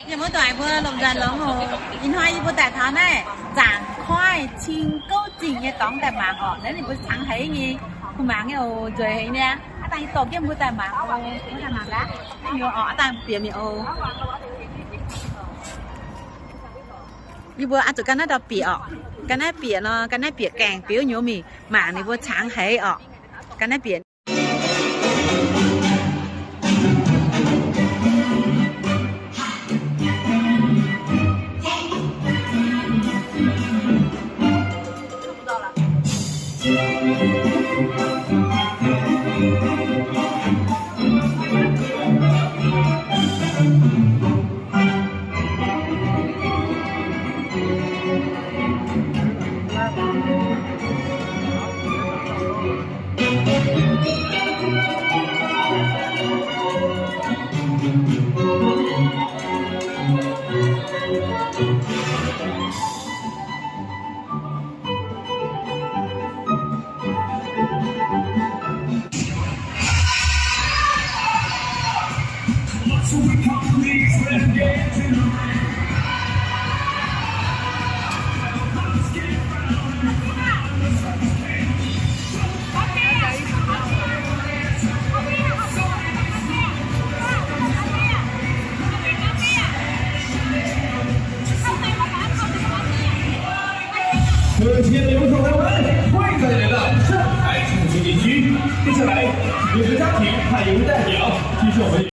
Yie mbuo doic mbuo lomh nzoih longx oc. Ih hnoi yie mbuo daaih taux naaiv zaangc koiv cing gouv zingh nyei dorngx daaih mangc orqc. Naaiv ninh mbuo cangx heix nyei, kuh mangc nyei oc, nzueic heix niaa. Aav dangh yie dorh jienv mbuo daaih mangc oc. Mbuo daaih mangc gaax. Naaiv nyei orqc, aav dangh bieqc mingh oc. Yie mbuo oix zuqc gan naaiv ndau bieqc orqc. Gan naaiv bieqc nor, gan naaiv bieqc gaengh biouv nyouz mingh mangc ninh mbuo cangx heix orqc. Gan naaiv bieqc. Thưa chia tay với không em ơi, hoan nghênh các bạn đến với sân khấu Thái Trung Chính Địa Chí. Tiếp theo này, những cái thác thịt hãy những đại biểu, chỉ